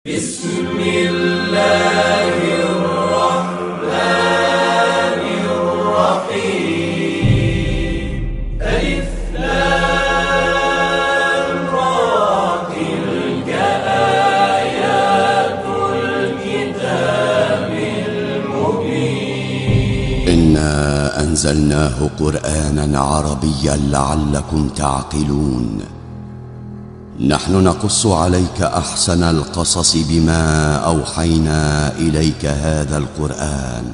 بسم الله الرحمن الرحيم ألف لام را تلك آيات الكتاب المبين إنا أنزلناه قرآنا عربيا لعلكم تعقلون نحن نقص عليك أحسن القصص بما أوحينا إليك هذا القرآن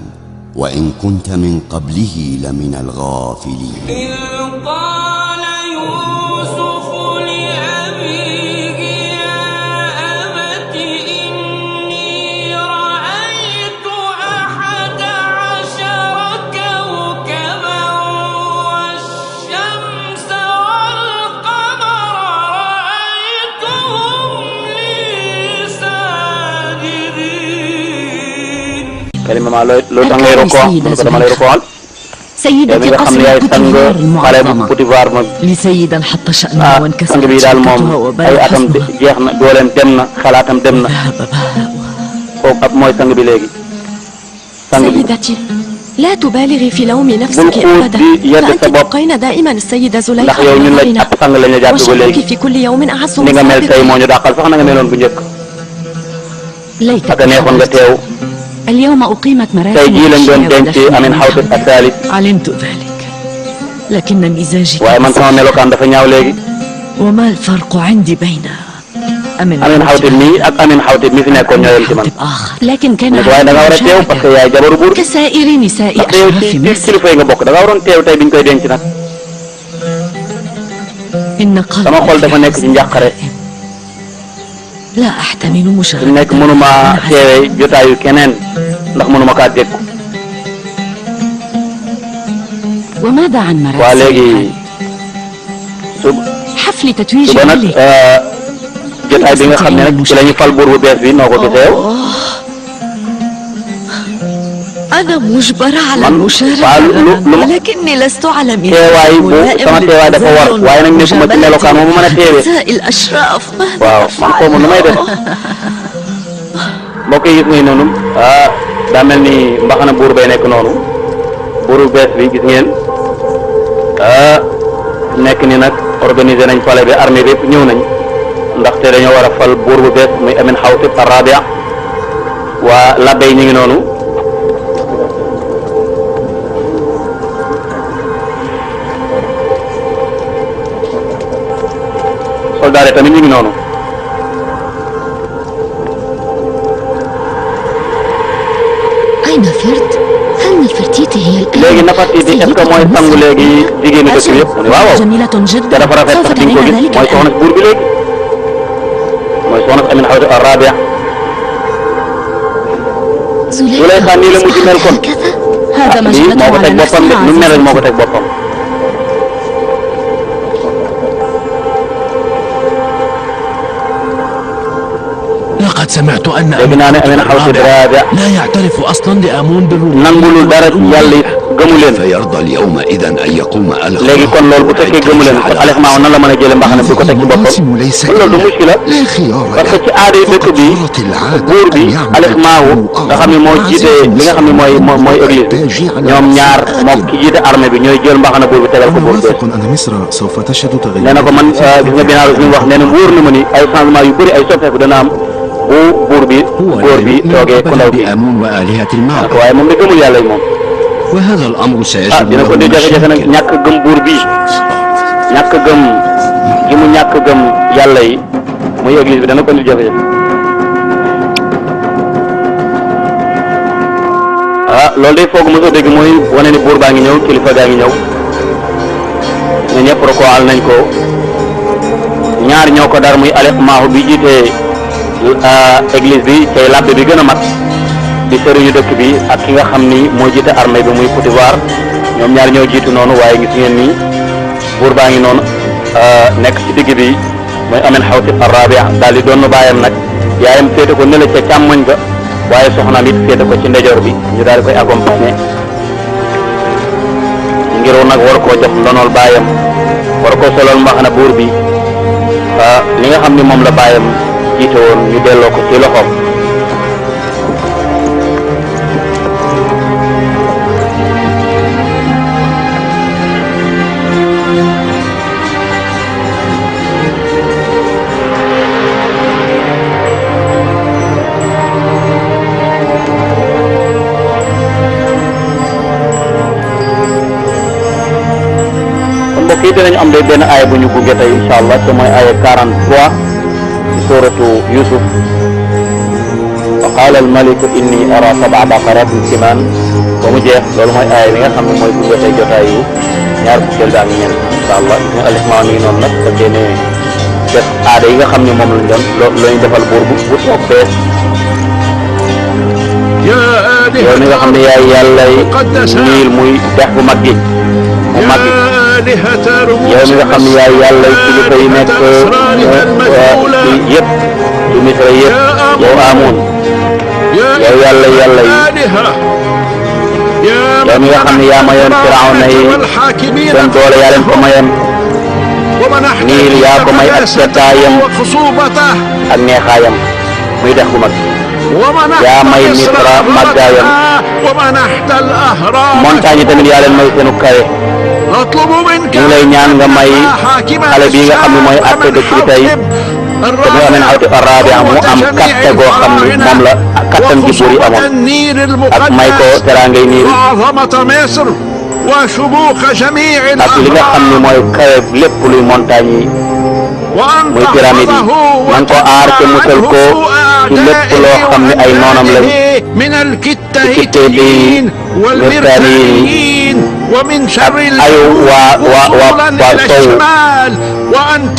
وإن كنت من قبله لمن الغافلين إذ قال يوسف لأبيه يا أبت إني رأيت 11 كوكبا والشمس والقمر كلمة مع لو تانغي ركوع كلمة لي ركوع سيدتي قصر بوتيفار المعظمة لسيدا حط شأنها وانكسرت شوكتها وبال حصنها وذهب بهاؤها. سيدتي لا تبالغي في لوم نفسك أبدا فأنت تبقين دائما السيدة زليخة وشأنك في كل يوم أعز من سابقا. ليتك اليوم أقيمت مراسم علمت ذلك لكن مزاجي وما الفرق عندي بين أمين حوتب آخر لكن كان كسائر نساء أشراف مصر. إن قلبي لا أحتمل مشاهدة وماذا عن مراسم حفل تتويج الملك أنا مجبرة على المشاركة ولكني لست على نساء الأشراف. mbokk yi gis ngeen noonu daa mel ni mbaxana buur bay nekk noonu buuru bees bi gis ngeen nekk ni nag organiser nañ fale bi armée bi ñëw nañ ndaxte dañoo war a fal buur bu bees muy Amin Xawtib Arabia waa labbe yi ñu ngi noonu soldaar yi tamit ñu ngi noonu أين فرد؟ هل نفرتيتي هي الآن؟ léegi Nefertiti est-ce que mooy sangu léegi jigéenu dëkk bi yëpp mu ne waaw جميلة جدا. te dafa rafet sax di nga ko gis mooy soxna buur bi léegi mooy soxna Amin Xawtib Arabia Zuleyxa nii la mujj mel kon lii moo ko teg boppam de nu mel moo ko teg boppam لقد سمعت أن أمين حوتب لا يعترف أصلا لآمون بالربوبية nangulul dara yàlla gëmu leen فيرضى اليوم إذا أن يقوم léegi kon loolu bu fekkee gëmu leen kon Alex Maaw nan la mën a jëlee mbaxana bi ko teg ci boppam loolu du muskila parce que ci aada yi dëkk bi buur bi Alex Maaw nga xam ne moo jiite li nga xam ne mooy église bi ñoom ñaar moom ki jiite armée bi ñooy jël mbaxana buur bi tegal ko buur bees nee na ko man gis nga binaaru bi wax nee na wóor na ma ni ay changement yu bëri ay soppeeku dana am bu buur bi góor bi toogee ku ndaw bi waaye moom da gëmul yàlla yi moom وهذا الأمر سيجب dina ko di jafe-jafe nag ñàkk gëm buur bi ñàkk gëm gi mu ñàkk gëm yàlla yi muy église bi dana ko di jafe-jafe loolu day foog mos a dégg mooy wane ni buur baa ngi ñëw kilifa gaa ngi ñëw ne ñëpp rokoal nañ ko ñaar ñoo ko dar muy Alex Maahu bi jiite église bi cay labbe bi gën a mat di sëriñu dëkk bi ak ki nga xam ni moo jiite armée bi muy Potifar ñoom ñaar ñoo jiitu noonu waaye gis ngeen ni buur baa ngi noonu nekk ci digg bi mooy Amin Xawtib Arabia daal di doon baayam nag yaayam féete ko nële ca càmmoñ ga waaye soxnaam it féete ko ci ndejoor bi ñu daal di koy accompagner ngir nag war koo jox ndonool baayam war koo solol mbaxana buur bi li nga xam ni moom la baayam jiite woon ñu delloo ko ci loxoom. kii dinañu am day benn aaya bu ñu gunge tey incha allah te mooy aaya 43 ci suratu Yusuf wa qaala al maliku inni ara sab'a baqaratin siman ba mu jeex loolu mooy aaya bi nga xam ne mooy gunge tey jotaayu ñaar fukkeel bi ak ñeent incha allah ñu alismaa mi ngi noonu nag fekkee ne def aada yi nga xam ne moom lañ doon lañu defal buur bu toog fee yow mi nga xam ne yaay yàlla niil muy dex bu mag gi mu mag gi yow mi nga xam ne yaay yàlla kilifa yi nekk yëpp du Misra yëpp yow Amun yow yàlla yi yow mi nga xam ne yaa mayoon Firawna yi seen doole yaa leen ko mayoon niil yaa ko may ak seddaayam ak neexaayam muy dex bu mag yaa may Misra màggaayam montagne yi tamit yaa leen may seenu kawe ñu lay ñaan nga may xale bii nga xam ne mooy àtte dëkk bi tey te mu amee xawti arabia mu am katte goo xam ni moom la kattan gi buur yi amoon ak may ko teraangay niir ak li nga xam ne mooy kawe lépp luy montagne yi muy pyramide yi man ko aar te musal ko ci lépp loo xam ne ay noonam lañ ci kitte bi mirtaani ak ayu waa sow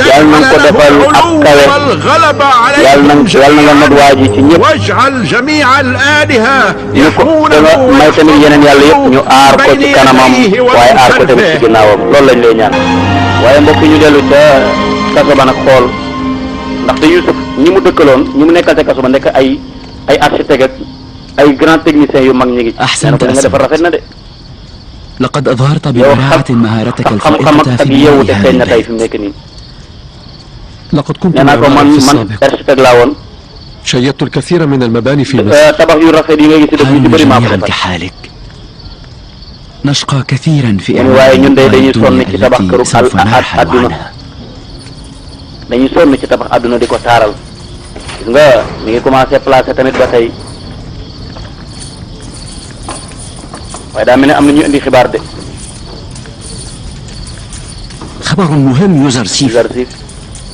yal na ko defal ak kawe yal na nga not waa ji ci ñëpp ñu ko danga may tamit yeneen yàlla yëpp ñu aar ko ci kanamam waaye aar ko tamit ci ginnaawam loolu lañ lay ñaan waaye mbokk ñu dellu ca kaso ba nag xool ndaxte Youssouf ñi mu dëkkaloon ñi mu nekkal ca kaso ba nekk ay architecte ak ay grand technicien yu mag ñi ngi ci ko nga defar rafet na de لقد أظهرت ببراعة مهارتك الفائقة في بناء هذا البيت. لقد كنت معمارا في السابق. شيدت الكثير من المباني في مصر. حال جميعا كحالك. نشقى كثيرا في إعمار الدنيا التي سوف نرحل عنها. dañuy sonn ci tabax àdduna di ko taaral gis nga mi ngi commencé placé tamit ba tey waaye daa mel ne am na ñu indi xibaar de. خبر مهم يوزرسيف.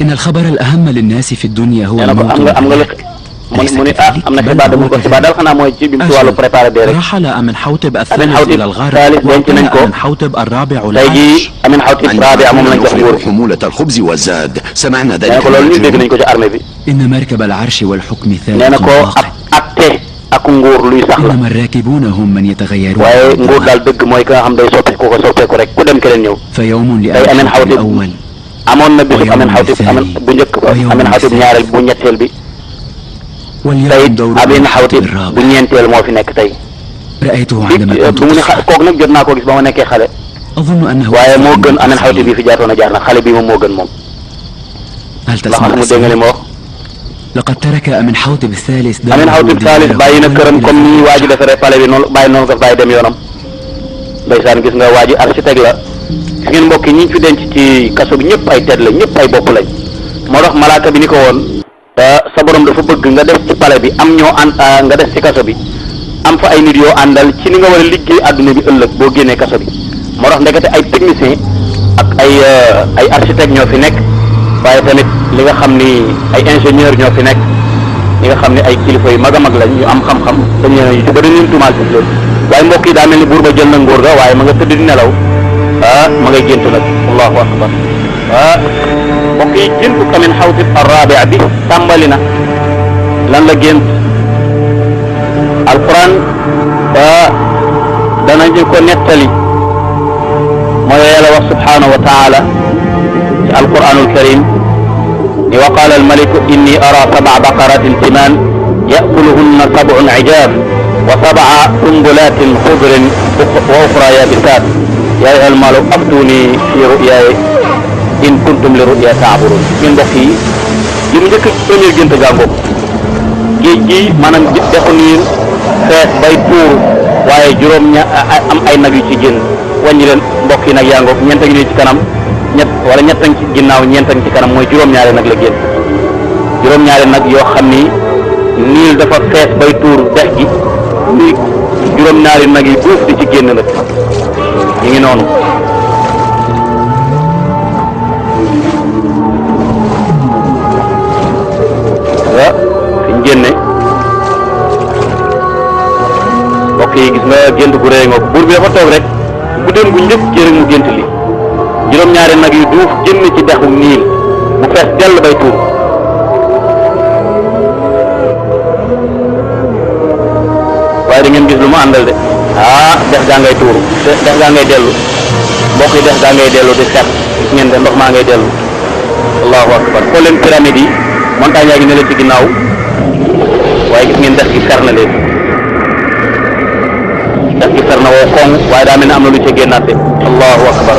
إن الخبر الأهم للناس في الدنيا هو الموت. mu ne ah am na xibaar de mu ko xibaar daal xanaa mooy ci bi mu ci wàllu préparé bee rek. رحل أمنحوتب الثالث إلى الغرب وأمنحوتب الرابع tey jii أمنحوتب الرابع moom lañ jox nguur. حمولة الخبز والزاد سمعنا ذلك. nee na ko loolu ñu dégg nañ ko ci armée bi. إن مركب العرش والحكم ثابت. nee na ko ab atte ak nguur luy sax la. إنما الراكبون هم من يتغيرون. waaye nguur daal dëgg mooy ki nga xam day soppeeku ko soppeeku rek ku dem keneen ñëw. فيوم لأمنحوتب الأول. amoon na bisu Amenhotep bu njëkk ba Amenhotep ñaareel bu ñetteel bi tey Amenhotep bu ñeenteel moo fi nekk tey bu mu ne kooku nag jot naa ko gis ba ma nekkee xale waaye moo gën Amenhotep bi fi jaatoon a jaar nag xale bi moom moo gën moom ndax mu dégg nga li ma wax لقد ترك أمنحوتب الثالث bàyyi na këram comme ni waa ji defaree palais bi noonu bàyyi noonu ko bàyyi dem yoonam ndeysaan gis nga waa ji architecte la gis ngeen mbokk yi ñi ñu fi denc ci kaso bi ñëpp ay tedd lañ ñëpp ay bopp lañ moo tax malaaka bi ni ko woon sa borom dafa bëgg nga def ci palais bi am ñoo ànd nga def ci kaso bi am fa ay nit yoo àndal ci li nga war a liggéey àdduna bi ëllëg boo génnee kaso bi moo tax ndekete ay technicien ak ay architecte ñoo fi nekk waaye tamit li nga xam ni ay ingénieur ñoo fi nekk li nga xam ne ay kilifa yu mag a mag lañ ñu am xam-xam dañ leen yu ci bëri leen tuumaal ci loolu waaye mbokk yi daa mel ni buur ba jël na nguur ga waaye ma nga tëdd di nelaw ma ngay gént nag allahu akbar mbokk yi géntu Amenhotep ar-Rabi' bi tàmbali na lan la gént alquran danañu ko nettali mooy yàlla wax subhanahu wa taala ci alquranul karim ni wa qala almaliku inni ara sab'a baqaratin siman ya'kuluhunna sab'un 'ijaf wa sab'a sumbulatin khudrin wa ukhra yabisat yaa ayyuhal malu aftuni fi ru'yaaya in kuntum li ru'ya ta'burun ñun mbokk yi li mu njëkk premier gént gàngoog géej gi maanaam dexu niir fees bay tuuru waaye am ay nag yu ci génn wàññi leen mbokk yi nag yaa ngoog ñeent a ngi nii ci kanam ñett ci ginnaaw ñeent ci kanam mooy juróom-ñaari nag la génn juróom-ñaari nag yoo xam ni niir dafa fees bay tuuru dex gi muy juróom-ñaari nag yi duuf di ci génn nag ñu ngi noonu fi ñu génne mbokk yi gis nga gént gu rëy nga buur bi dafa toog rek guddeem gu njëkk ci rek mu gént li juróom-ñaari nag yu duuf génn ci dexu niil bu fees dell bay tuur waaye da ngeen gis lu mu àndal de dex gaa ngay tuuru dex gaa ngay dellu mbokk yi dex gaa ngay dellu di set gis ngeen de ndox maa ngay dellu allahu akbar xool leen pyramide yi montagne yaa ngi ne la ci ginnaaw waaye gis ngeen dex gi fer na léegi dex gi fer na woo koŋ waaye daa mel ne am na lu ca génnaate allahu akbar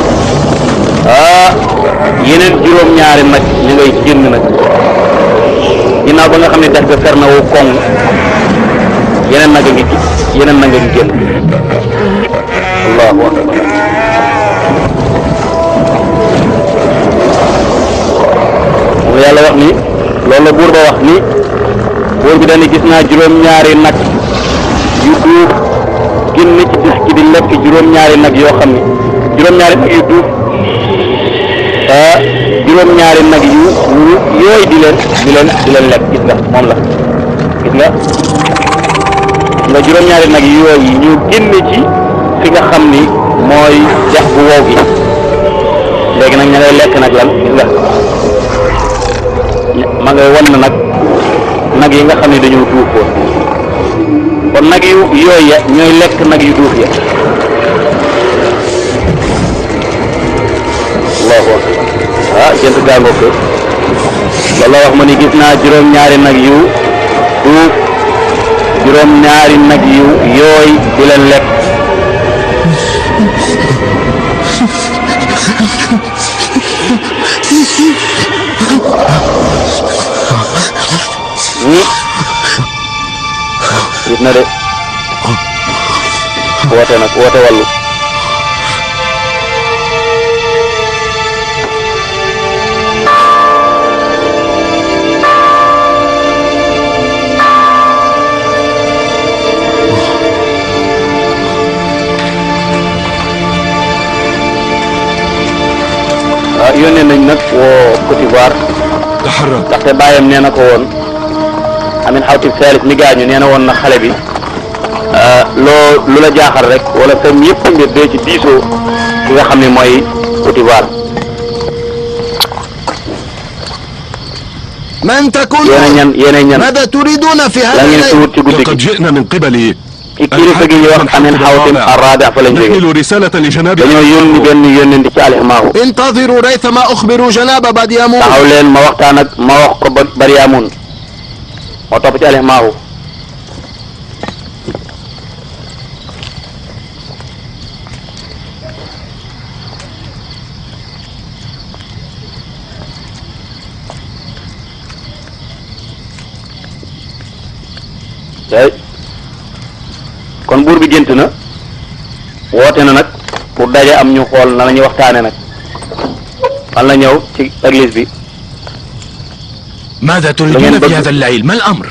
yeneen juróom-ñaari nag ñu ngay génn nag ginnaaw ba nga xam ne dex ga fer na woo koŋ yeneen nag a ngi génn allahu akbar moom yàlla wax ni loolu la buur ba wax ni buur bi dañu gis naa juróom-ñaari nag yu duuf génn ci dex gi di lekk juróom-ñaari nag yoo xam ni juróom-ñaari nag yu duuf juróom-ñaari nag yu yooyu di leen lekk gis nga moom la gis nga juróom-ñaari nag yooyu ñu génn ci fi nga xam ni mooy dex bu wow gi léegi nag ña ngay lekk nag lan gis nga ma ngay wan nag yi nga xam ne dañoo duufoon kon nag yu yooyu ya ñooy lekk nag yu duuf ya allahu akbar jënt gàngoo ko loolu wax ma ni gis naa juróom-ñaari nag yu duuf juróom-ñaari nag yu yooy di leen lekk gis na de woote wàllu yónnee nañ nag woo Côte d'Ivoire ndaxte bàyyam nee na ko woon Amin Xawtib Saalif mi gaañu nee na woon na xale bi lu la jaaxal rek wala sam yëpp mbir dee ci diisoo ki nga xam ne mooy Côte d'Ivoire yéen ñan ماذا تريدون في la هذا ngeen si الليل؟ wut ci guddi لقد gi جئنا من قبل ci kilifa gi ñuy wax Amin Xawtib Arraabi fa lañ jógee نحمل رسالة لجناب dañoo yónni benn yónnenti ci Alhimaahu انتظروا ريثما أخبروا جناب باديامون. taxaw leen ma waxtaan ak ma wax ko Bariyaamun moo topp ci Alhimaahu kon buur bi gént na woote na nag pour daje am ñu xool na la ñuy waxtaane nag fan la ñëw ci église bi ماذا تريدون في هذا الليل؟ ما الأمر؟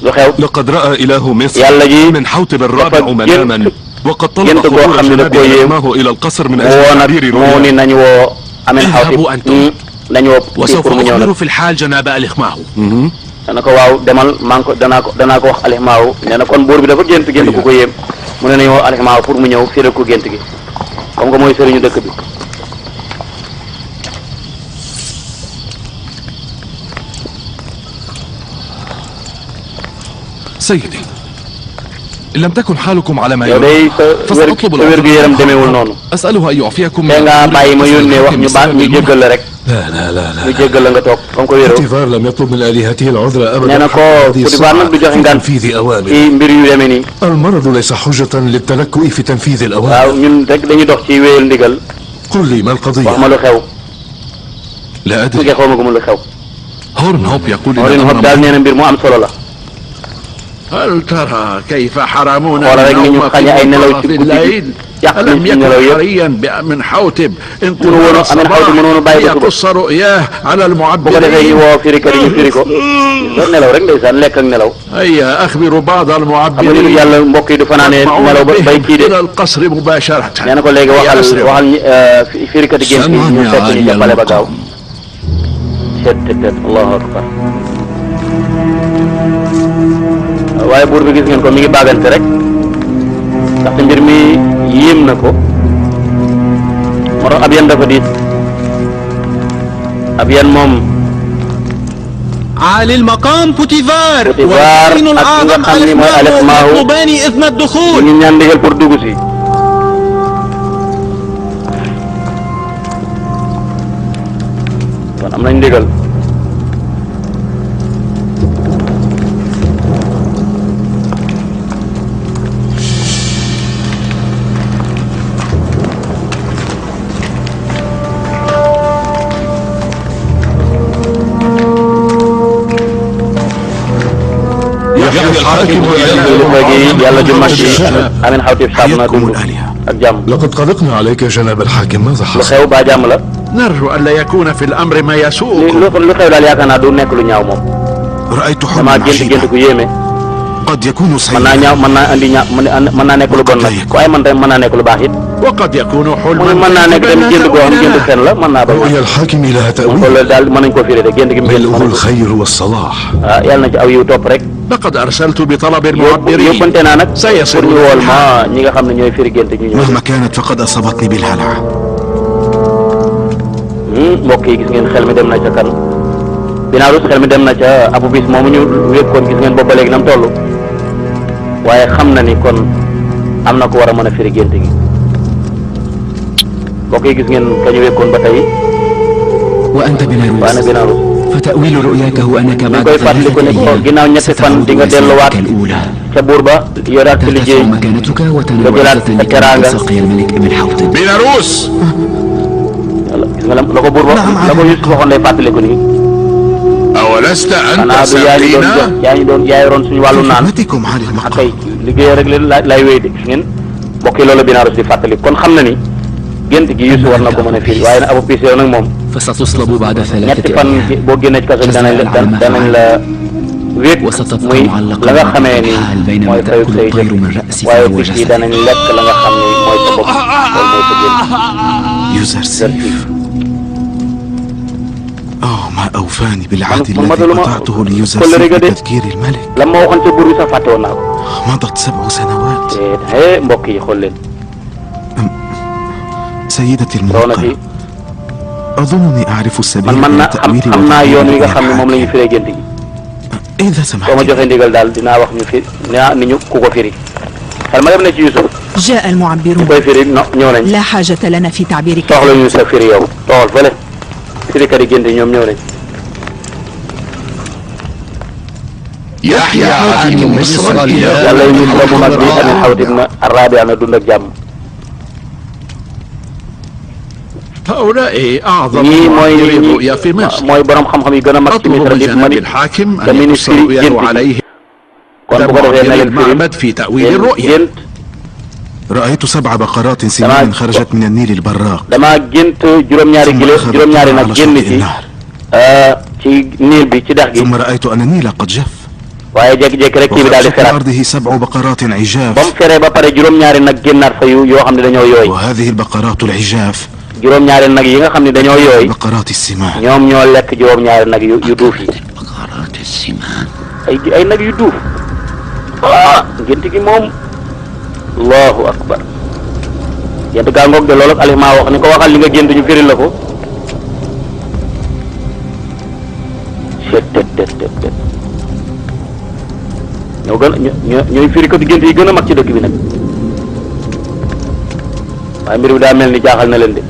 lu xew لقد رأى إله مصر yàlla ji من حوتب الرابع مناما وقد طلب gént goo خروج xam ne da جناب koo yéem أمامه إلى القصر من woo أجل nag تعبير moo ni رؤيا nañu woo Amin Xawtib اذهبوا أنتم. nañu woo kii وسوف pour mu ñëw nag أخبر في الحال جناب الإخماو. dana ko waaw demal maa ngi ko danaa ko wax Alhimaahu nee na kon buur bi dafa gént ku ko yéem mu ne nañu woo Alhimaahu pour mu ñëw firi ko gént gi comme que mooy sëriñu dëkk bi سيدي إن لم تكن حالكم على ما yow يرام day sa فسأطلب wér-gu-yaram demeewul noonu أسأله أن يعفيكم te nga bàyyi ma yónnee wax ñu jéggal la rek ñu jéggal la nga toog comme que wéeroo كوتيفار لم يطلب من آلهته العذر nee أبدا na ko Côte d'Ivoire nag du joxe ngaan تنفيذ أوامر ci mbir yu demee nii المرض ليس حجة للتلكؤ في تنفيذ waaw الأوامر ñun rek dañuy dox ci wéyal ndigal قل لي ما wax ma القضية lu xew لا su أدري xaw ma ko mu lu xew هورن هوب يقول Hoorin Hopp daal nee na mbir mu am solo la. هل ترى كيف حرمونا xoolal rek ni ñu النوم في xañe ay nelaw ci منتصف guddi الليل yàq nañ ألم ci يكن nelaw yëpp. حريا بأمن حوتب mënu woon انتظار a Amin Xawti mënoon a الصباح bàyyi ba suba ليقص رؤياه على bu ko defee ñu المعبرين. woo firikat yi ñu firi ko loolu nelaw rek ndeysaan lekk ak nelaw هيا أخبروا بعض xam nga ni المعبرين yàlla mbokk yi du fanaanee nelaw ba bay kii de إلى القصر مباشرة. nee na ko léegi هيا waxal أسرعوا. firikat yi gént yi ñu fekk ñu ca pale ba gaaw tet allahu akbar waaye buur bi gis ngeen ko mi ngi baagante rek ndaxte mbir mi yéem na ko moo tax ab yan dafa diis ab yan moom عالي المقام بوتيفار بوتيفار والكائن الأعظم أكيد خمني ما ألف ما هو. يطلبان إذن الدخول ñu ñaan ndigal pour dugg si kon am nañ ndigal kilifa gi yàlla ju mag ji Amin Xawti saab na dund ak jàmm لقد قلقنا عليك يا جناب الحاكم ماذا lu حصل؟ xew baa jàmm la نرجو ألا يكون في الأمر ما lu يسوءكم. lu xew daal yaakaar naa du nekk lu ñaaw moom رأيت damaa حلما gént gént عجيبا ku yéeme قد يكون mën naa سيئا ñaaw mën naa andi ñaaw mën naa nekk lu bon nag waaye man tamit mën naa nekk lu baax it وقد يكون mu حلما mën naa nekk dem gént goo xam gént fen la mën naa bañ رؤيا الحاكم لها kon تأويل loolu daal mën nañ koo firi de gént gi mu gént ملؤه mën nañ ko الخير والصلاح ah yàlla na ci aw yiw topp rek لقد أرسلت بطلب المعبرين yóbbante naa nag pour سيصل ñu wool ma ñi nga xam ne ñooy firi gént ñu ñëw مهما كانت فقد أصابتني بالهلع mbokk yi gis ngeen xel mi dem na ca kan Binarus xel mi dem na ca abu bis moomu ñu wékkoon gis ngeen boobu ba léegi nam toll waaye xam na ni kon am na ko war a mën a firi gént gi mbokk yi gis ngeen ka ñu wékkoon ba tey وأنت waana بناروس Binarus فتأويل رؤياك هو أنك ñu بعد koy fàttaliku ne ko ثلاثة ginnaaw أيام ñetti fan di nga ستعود delluwaat لساعتك الأولى ca buur ba yoraat ci liggéey ترتفع مكانتك وتنال رجلات عزة لك الكرانجة. من ساقي الملك ابن حوتب. بيلاروس yàlla gis nga la ko buur ba la ko Yusuf waxoon lay fàttaliku nii أولست أنت xanaa du yaa ñu doon ساقينا؟ jox yaa ñu doon yaa yoroon suñu wàllu في naan خدمتكم عالي ak المقام kay liggéey rek la lay wéy de gis ngeen mbokk yi loolu Binarus di fàttali kon xam na ni gént gi Yusuf war na ko mën a firi waaye nag Abu Pis yow nag moom فستصلب بعد ñetti ثلاثة fan أيام boo génnee ci kaso bi danañ la wéet وستبقى muy معلقا la nga xamee ni بالحال بينما mooy fayub تأكل say الطير jëf من رأسك waaye picc yi وجسدك. danañ lekk la nga xam ni mooy sa bopp loolu mooy sa gént يوزرسيف ما أوفاني بالعهد من الذي مدلما قطعته كل ليوزرسيف رجل بتذكير الملك la ma waxoon ca buur bi sax fàtte woon naa ko مضت 7 سنوات te mbokk yi xool leen سيدتي roona fi المنقرة أظنني أعرف السبيل man إلى na تأويل am naa yoon wi nga xam ne moom la ñu الحاكم. firee gént gi إذا soo ma سمحت joxee ndigal daal dinaa wax ñu fi dinaa ni ñu ku ko firi xel ma dem na ci Yusuf جاء ñu المعبرون koy firi no ñëw nañ لا حاجة لنا في تعبيرك soxla ñu sa firi yow tool fële firikat yi gént ñoom ñëw nañ يحيى حاكم مصر الإله. yàlla yi ñu bu mag bi Amin Xawti na araabi na dund ak jàmm هؤلاء أعظم ñii mooy معبري الرؤيا في مصر. mooy borom xam-xam yi gën a mag ci أطلب Misra من di جناب Mali الحاكم te أن يقص ministre رؤياه gént عليه kon bu ko defee na leen المعبد في تأويل الرؤيا. gént رأيت 7 بقرات سمان خرجت من النيل البراق damaa gént juróom-ñaari ثم gileem juróom-ñaari nag على génn شاطئ ci النهر ci niil bi ci dex gi ثم رأيت أن النيل قد جف waaye jékki-jékki rek kii bi daal di وخرجت feraat أرضه 7 بقرات ba mu عجاف feree ba pare juróom-ñaari nag génnaat fa yoo xam ne dañoo yooy وهذه البقرات العجاف juróom-ñaari nag yi nga xam ne dañoo yooy بقرات السمان ñoom ñoo lekk juróom-ñaari nag yu duuf yi ay nag yu duuf ah gént gi moom allahu akbar gént gaa ngoog de loolu ak aliment wax ni ko waxal li nga gént ñu firil la ko tet ñoo gën ñooy firi ko di gént yi gën a mag ci dëkk bi nag waaye mbir bi daa mel ni jaaxal na leen de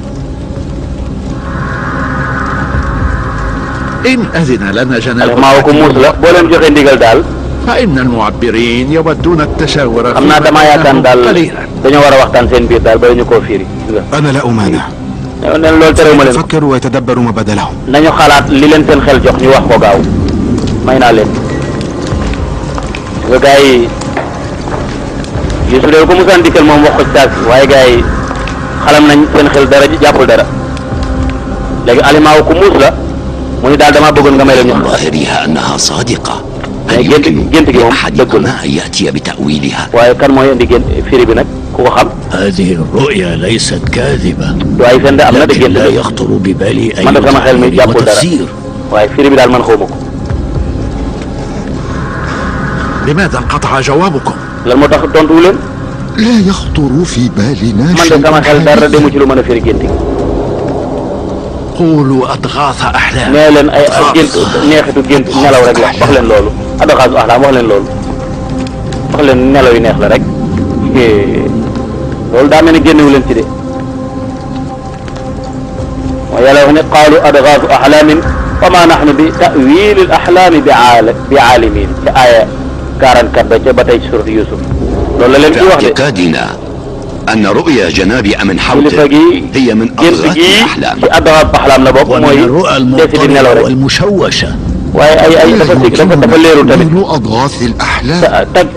إن أذن لنا جناب aliment wa ko muus la boo leen joxee ndigal daal فإن المعبرين يودون التشاور xam naa damaa yaakaar daal قليلا. dañoo war a waxtaan seen biir daal bala ñu koo firi أنا لا أمانع neen loolu terewuma leen يتفكروا ويتدبروا ما بدا لهم. nañu xalaat li leen seen xel jox ñu wax ko gaaw may naa leen nga gars yi Yuusu de ko musaan dikkal moom wax ko ci saas waaye gars yi xalam nañ seen xel dara jàppul dara léegi alimaaw ku muus la mu ni daal damaa bëggoon nga may leen ñu ظاهرها أنها صادقة. هل gént يمكن gi moom dëgg la لأحدكما أن يأتي بتأويلها؟ waaye kan mooy indi gént firi bi nag ku ko xam هذه الرؤيا ليست كاذبة du ay fen de am na de لكن gént لا dëgg يخطر ببالي أي man de sama xel mi تأويل jàppul dara وتفسير. waaye firi bi daal man xawma ko لماذا انقطع جوابكم؟ lan moo tax tontuwu leen لا يخطر في بالنا man de sama xel dara demu ci lu mën a firi gént gi قولوا أضغاث أحلام. nee leen ay gént neexitu gént nelaw rek la wax leen loolu adxaasu axlaam wax leen loolu wax leen nelaw yu neex la rek loolu daa mel ni génnewu leen ci de mooy yàlla wax ne qaalu adxaasu axlaamin wa ma naxnu bi ta'wiili al axlaami bi aalimin ca aaya 44 ba ca ba tey ci surat Yuusuf loolu la leen ci wax de اعتقادنا أن رؤيا جناب أمن حوت kilifa gi هي من gént أضغاث gi الأحلام. ci adxaasu axlaam la bokk ومن mooy الرؤى deesi di nelaw المضطربة rek والمشوشة. waaye ay dafa leeru tamit غير أضغاث الأحلام. tag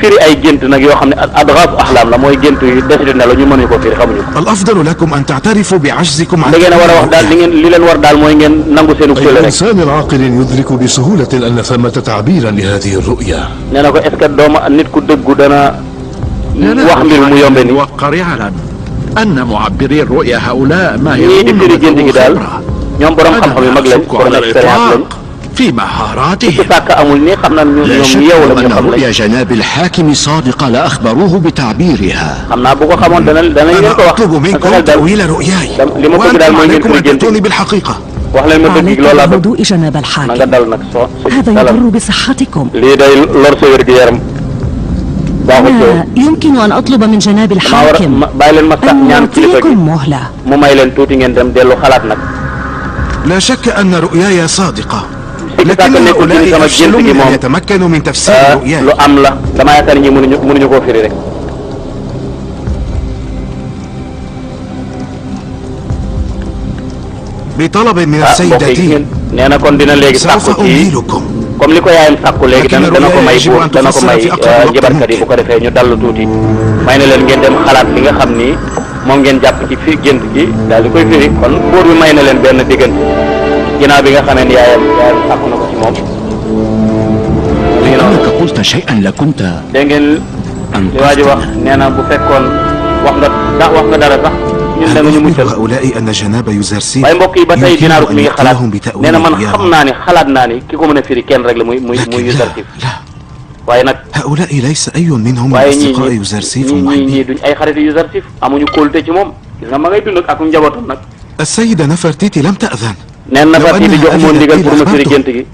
firi ay gént nag yoo xam ne adxaasu axlaam la mooy gént yu des di nelaw ñu mënuñu ko firi xamuñu ko الأفضل لكم أن تعترفوا بعجزكم عن da ngeen a war a wax daal li leen war daal mooy ngeen nangu seenu أي kële rek إنسان عاقل يدرك بسهولة أن ثمة تعبيرا لهذه الرؤيا. nee na ko est-ce que doomu nit ku dëggu dana wax mbir mu yombe ni وقر يعلم أن معبري الرؤيا هؤلاء ñii di ماهرون firi gént gi وذو daal خبرة. ñoom borom أنا xam-xam yu mag lañ أشك borom على expérience lañ الإطلاق في ci مهاراتهم. sàkk amul ni xam naa لا ñoom شك yeewu la ñu أن xam lañ رؤيا جناب الحاكم صادقة لأخبروه بتعبيرها. xam naa bu ko xamoon danañ leen أنا ko wax أطلب منكم daal تأويل رؤياي li ma bëgg daal وأنتم mooy ngeen عليكم firi أن gént تأتوني gi بالحقيقة. wax leen ma dëgg gi loolu laa bëgg بهدوء جناب na nga الحاكم. dal nag soo هذا dalal يضر بصحتكم. lii day lor sa wér gi yaram baaxul ci yow لا يمكن أن أطلب من جناب maa war a الحاكم bàyyi leen ma sax أن ñaan kilifa gi يعطيكم مهلة. mu may leen tuuti ngeen dem dellu xalaat nag لا شك أن رؤياي صادقة، sikki sàkk لكن nekkul ni هؤلاء sama أفشلوا gént gi من أن moom يتمكنوا من تفسير رؤياي. lu am la damaa yaakaar ñi mënuñu koo firi rek بطلب من mbokk yi السيدتين nee na kon dina léegi سوف sàkku ci أمهلكم. comme li ko yaayam sàkku léegi Lakin dana ko may yajibu an dana ko may tufassara fi aqrab waqtin jabarkat yi bu ko defee ñu dallu tuuti may na leen ngeen dem xalaat li nga xam ni moom ngeen jàpp ci fi gént gi daal di koy firi kon buur bi may na leen benn diggante ginnaaw bi nga xamee ni yaayam sàkku na ko ci moom إنك قلت شيئا لكنت dégg ngeen li waa ji wax nee na bu fekkoon wax nga dara sax ñun da nga ñu أخبر muccal هؤلاء أن جناب يوزرسيف waaye mbokk yi ba tey يمكن dinaa rut أن mi ngi xalaat يأتيهم nee na man بتأويل xam رؤياهم. naa ni xalaat naa ni ki ko mën a firi kenn rek la muy لكن لا Yuzarsif لا waaye nag هؤلاء ليس أي منهم من waaye أصدقاء يوزرسيف ñii ومحبيه. duñ ay xarit Yuzarsif amuñu kóolute ci moom gis nga ma ngay dund ak njabootam nag السيدة نفرتيتي لم تأذن. neen na fàttali bi jox moon ndigal pour ma firi gént gi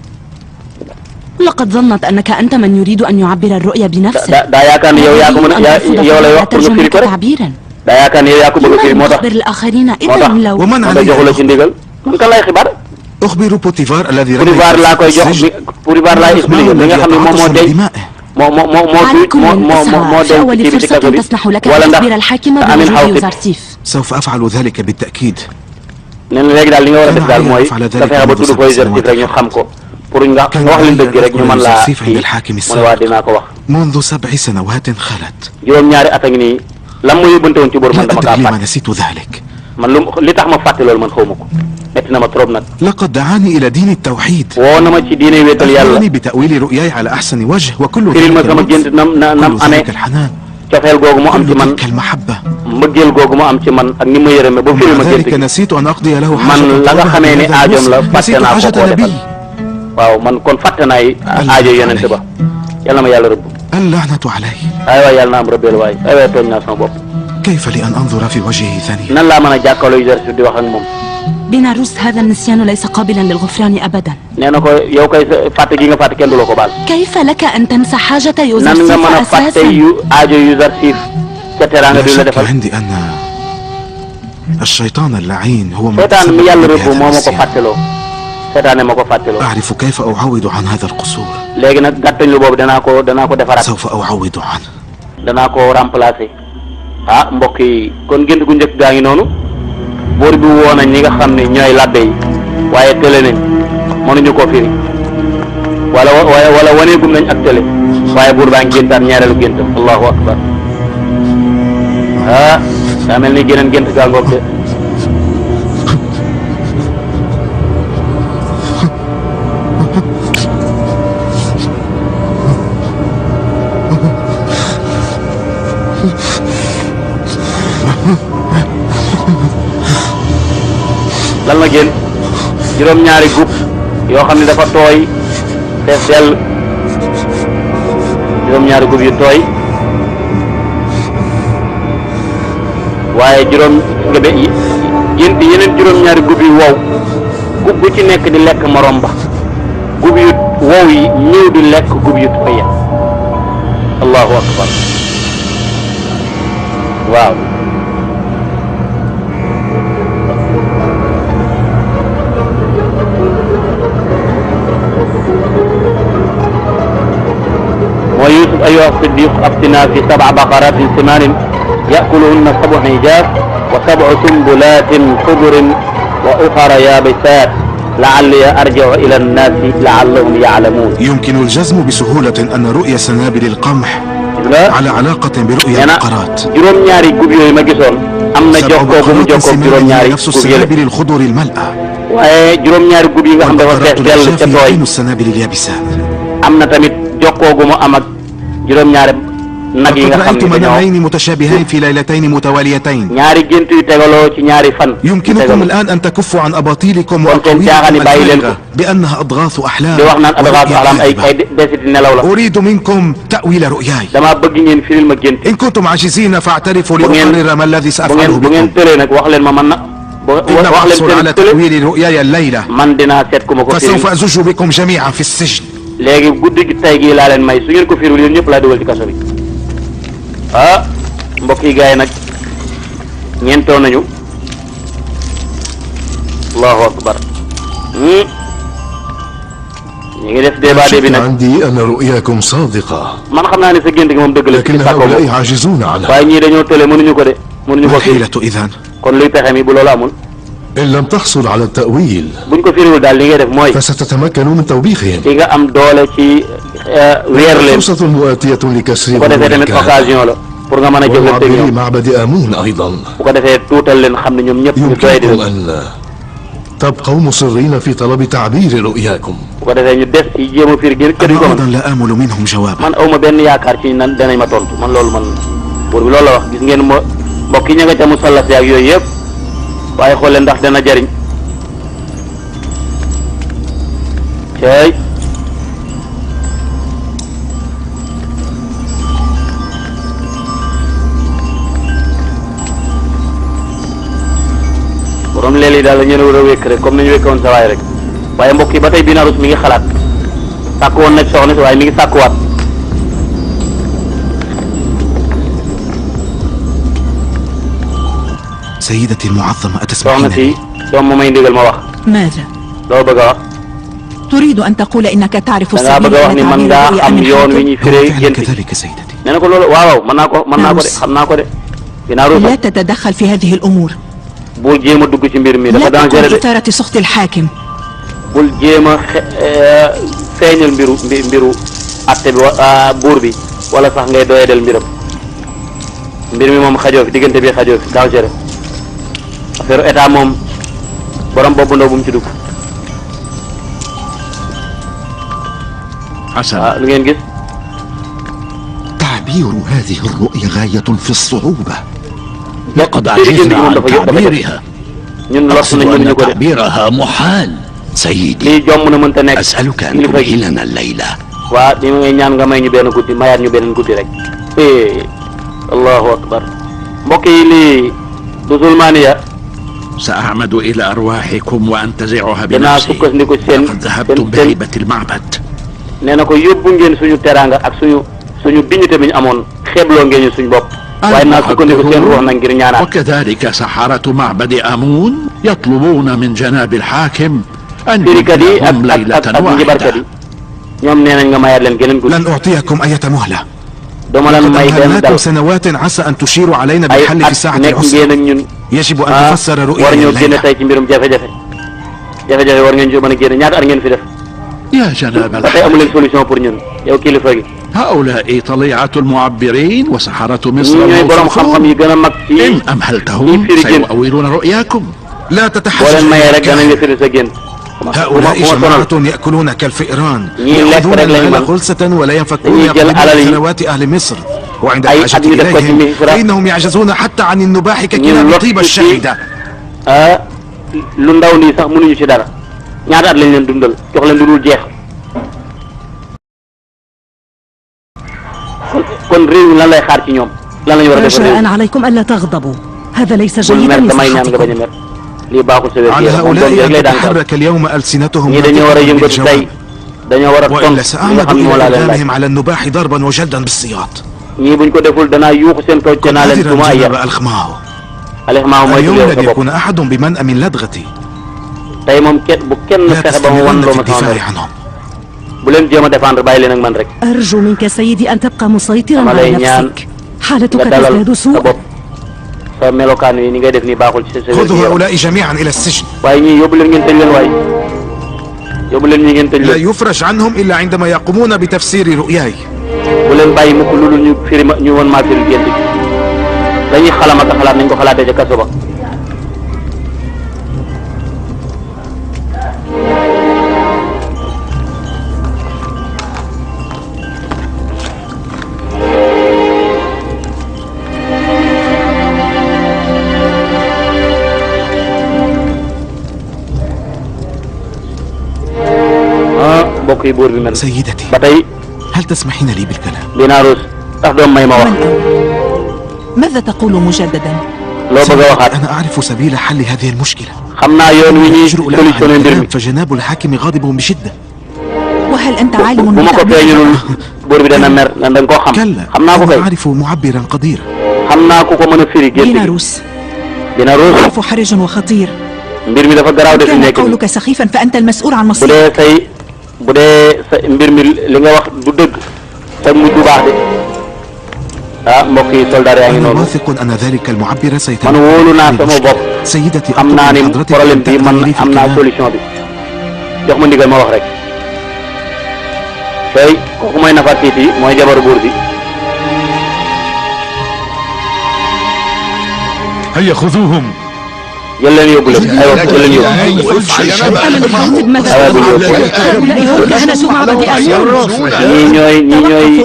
لقد ظنت أنك أنت من يريد أن يعبر الرؤيا بنفسه. daa yaakaar ni yow yaa ko mën a yow lay wax pour nga firi ko rek تعبيرا. daa yaakaar ni yow yaa ko bëgg a firi moo tax أخبر الآخرين moo إذا tax لو ومن moo tax joxu la ci ndigal man kan lay xibaar أخبر بوتيفار الذي Potifar laa koy jox Potifar laa expliqué li nga xam ne moom moo denc عليكم moo الإسراع denc ci bi ci kaso ولفرصة bi تسمح لك wala أن ndax تخبر الحاكم Amin بوجود Xawtib يوزرسيف. سوف أفعل ذلك بالتأكيد. nee na léegi daal li nga war a def daal mooy أنا nga fexe ba tudd ko Yuzarsif rek ñu xam ko pour nga wax leen dëgg rek ñu mën laa kii mu ne waa dinaa ko wax منذ 7 سنوات خلت. juróom-ñaari at a ngi nii lan ma yóbbante woon ci bor man لا dama kaa أدري لما fàtte نسيت ذلك. man li tax ma fàtte loolu man xaw ma ko metti na ma trop nag لقد دعاني إلى دين التوحيد. woo na ma ci diine wéetal yàlla أخبرني بتأويل رؤياي على أحسن وجه وكل firil ma ذلك sama gént اللطف nam كل amee ذلك الحنان cofeel googu mu am ci كل man تلك المحبة. mbëggeel googu mu am ci man ak ni ma yërëme ba firil ومع ma gént ذلك gi نسيت أن أقضي له man حاجة la nga طلبها xamee ni بهذا aajoom la الموسم. fàtte نسيت naa ko حاجة koo defal نبي. waaw man kon fàtte naay aajo yonente ba yàlla ma yàlla rëbb اللعنة علي. ay waay yàlla na am rëbbeel waay ay waay tooñ naa sama bopp كيف لي أن أنظر في وجهه ثانية؟ nan laa mën a jàkkaarloo Yuzarsif di wax ak moom بيلاروس هذا النسيان ليس قابلا للغفران أبدا. nee na ko yow kay fàtte gi nga fàtte kenn du la ko baal كيف لك أن تنسى حاجة nan nga يوزرسيف mën a fàtte أساسا؟ aajo Yuzarsif ca teraanga لا du la شك defal عندي أن الشيطان اللعين هو من seetaan mi تسبب yàlla لي rëbb بهذا moo ma ko النسيان. fàtteloo seetaane ma ko fàtteloo أعرف كيف أعوض عن هذا القصور. léegi nag gàttañ lu boobu danaa ko defaraat سوف أعوض عنه. danaa ko remplacer ah mbokk yi kon gént gu njëkk gaa ngi noonu buur bi woo nañ ñi nga xam ne ñooy labbe yi waaye tële nañ mënuñu koo firi wala waneegum nañ ak tële waaye buur baa ngi géntaat ñaareelu géntam allahu akbar daa mel ni geneen gént gaa ngoog de lan la génn juróom-ñaari gub yoo xam ne dafa tooy fees dell juróom-ñaari gub yu tooy waaye yeneen juróom-ñaari gub yu wow gub bu ci nekk di lekk morom ba gub yu wow yi ñëw di lekk gub yu tooy ya allahu akbar waaw ويوسف أيها الصديق أفتنا في 7 بقرات سمان يأكلهن 7 عجاف و7 سنبلات خضر وأخر يابسات لعلي أرجع إلى الناس لعلهم يعلمون. يمكن الجزم بسهولة أن رؤيا سنابل القمح على علاقة برؤيا البقرات. سبع بقرات سمان نفس السنابل الخضر الملأة. والبقرات العجاف يمكن السنابل اليابسات. jokkoogu mu am ak juróom-ñaari nag yi nga xam ne منامين متشابهين في ليلتين متواليتين. ñaari gént yu tegaloo ci ñaari fan. يمكنكم الآن أن تكفوا عن أباطيلكم وأقاويلكم الفارغة بأنها أضغاث أحلام. di wax naan adgaasu axlaam ay desiti nelaw la. أريد منكم تأويل رؤياي. dama bëgg ngeen firil ma gént. إن كنتم عاجزين فاعترفوا لأقرر ما الذي سأفعله bu ngeen tëlee nag wax leen ma man na. إن أحصل على تأويل رؤياي الليلة man dinaa seet ku ma ko firil. فسوف أزج بكم جميعا في السجن. léegi guddi gi tay gii laa leen may su ngeen ko firul yéen ñëpp laa dugal ci kaso bi mbokk yi gars yi nag ñeentoo nañu allahu akbar ñu ngi def débat bi nag عندي أن رؤياكم صادقة man xam naa ne sa gént gi moom dëgg la لكن هؤلاء عاجزون عنها waaye ñii dañoo tële mënuñu ko de mënuñu ko firi إذن kon luy pexe mi bu loolu amul إن لم تحصل على التأويل buñ ko firiwul daal li ngay def mooy فستتمكن من توبيخهم. di nga am doole ci weer leen فرصة مؤتية لكسر bu ko defee tamit occasion la pour nga mën a jëflante ak ñoom معبد آمون أيضا. bu ko defee tuutal leen xam ne ñoom ñëpp ñu doy di يمكنكم أن تبقوا مصرين في طلب تعبير رؤياكم. bu ko defee ñu des ci jéem a firi gën kër yi ko أيضا لا آمل منهم جوابا. man awma benn yaakaar ci nan danañ ma tontu man loolu man buur bi loolu la wax gis ngeen ma mbokk yi ña nga ca musallas ak yooyu yëpp waaye xool leen ndax dana jariñ cey borom leel yi daal la ñeen war a wékk rek comme nañu wékk woon sa waay rek waaye mbokk yi ba tey Binarus mi ngi xalaat sàkk woon nag soxna si waaye mi ngi sàkkuwaat سيدتي المعظمة soxna أتسمحين si لي؟ doom ma may ndigal ma wax ماذا؟ loo bëgg a wax تريد أن تقول إنك تعرف da ngaa السبيل bëgg a wax إلى ni man تعبير ngaa الرؤيا am من yoon wi الحاكم؟ ñuy firee فعلا gént gi كذلك سيدتي. nee na ko loolu waaw mën naa ko de xam naa ko de Binarus لا تتدخل في هذه الأمور. bul jéem a dugg ci mbir mi dafa لا تكن dangereux de إثارة سخط الحاكم. bul jéem a feeñal mbiru atte bi buur bi wala sax ngay doyadel mbiram mbir mi moom xajoo fi diggante bi xajoo fi dangereux affaire état moom borom boobu ndaw bu mu ci dugg حسنا lu ngeen gis تعبير هذه الرؤيا غاية في الصعوبة. لقد عجزنا عن تعبيرها. ñun lott أقصد nañ mënuñu أن ko de تعبيرها محال. سيدي lii jomm na mënta nekk أسألك أن kilifa gi تمهلنا الليلة. waa di ngay ñaan nga may ñu benn guddi mayaat ñu beneen guddi rek allahu akbar mbokk yi lii du zulmaaniya سأعمد إلى أرواحكم وأنتزعها dinaa بنفسي. sukkandiku seen لقد ذهبتم بهيبة المعبد. nee na ko yóbbu ngeen suñu teraanga ak suñu dignité bi ñu amoon xeebloo ngeen ñu suñu bopp waaye naa sukkandiku seen ruux nag ngir ñaanaat وكذلك سحرة معبد آمون يطلبون من جناب الحاكم أن firikat yi يمهلهم ak ليلة njibarkat yi واحدة. ñoom nee nañ nga mayaat leen geneen guddi لن أعطيكم أية مهلة. dama leen لقد may benn أمهلناكم dal سنوات عسى أن تشيروا علينا ay بالحل في at ساعة nekk العسر. ngeen ak ñun يجب أن تفسر رؤيا الليلة. يا جناب الحاكم، هؤلاء طليعة المعبرين وسحرة مصر الموصوفون، إن أمهلتهم سيؤولون رؤياكم. لا تتحجج، هؤلاء جماعة يأكلون كالفئران، يأخذون المال خلصة ولا ينفكون يقلبون ثروات أهل مصر، وعند الحاجة إليهم فإنهم يعجزون حتى عن النباح ككلاب طيبة الشهيدة. رجاء عليكم ألا تغضبوا، هذا ليس جيدا لصحتكم. على هؤلاء أن تتحرك اليوم ألسنتهم بالجواب، وإلا سأعمد إلى إقدامهم على النباح ضربا وجلدا بالسياط. كن عذرا جناب الخماو، اليوم لن يكون أحد بمنأى من لدغتي. لا تستمرن في الدفاع عنهم. أرجو منك سيدي أن تبقى مسيطرا على نفسك، حالتك تزداد سوءا. خذوا هؤلاء جميعا إلى السجن، لا يفرج عنهم إلا عندما يقومون بتفسير رؤياي. سيدتي، هل تسمحين لي بالكلام؟ ماذا تقول مجددا؟ أنا أعرف سبيل حل هذه المشكلة. يجرؤ لها على الكلام، فجناب الحاكم غاضب بشدة. وهل أنت عالم بتعبير؟ كلا، أنا أعرف معبرا قديرا. بيناروس أعرف حرج وخطير. كان قولك سخيفا فأنت المسؤول عن مصيرك. أنا واثق أن ذلك المعبر سيتنفذ. سيدتي، أطلب من حضرتك أن تأذني لي في الكلام. هيا خذوهم.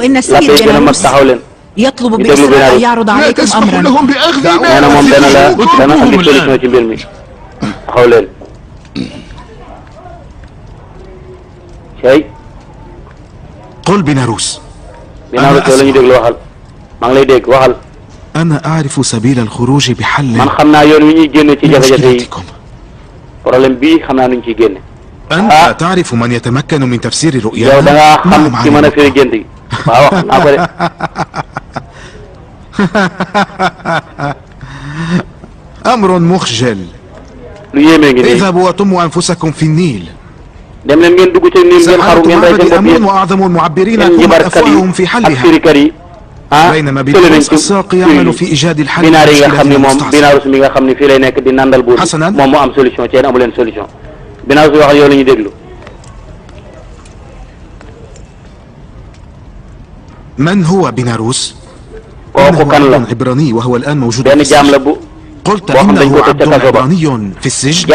إن السيد بيناروس يطلب بإسراء أن يعرض عليكم أمرا. قل بيناروس. أنا أعرف سبيل الخروج بحل مشكلتكم. أنت تعرف من يتمكن من تفسير رؤيانا؟ نعم عليكم. أمر مخجل. اذهبوا وطموا أنفسكم في النيل. سحرة معبد آمون وأعظم المعبرين أفواههم في حلها، بينما بيناروس الساقي يعمل في إيجاد الحل لمشكلة المستعصية. حسنا، من هو بيناروس؟ إنه عبد عبراني وهو الآن موجود في السجن. قلت إنه عبد عبراني في السجن؟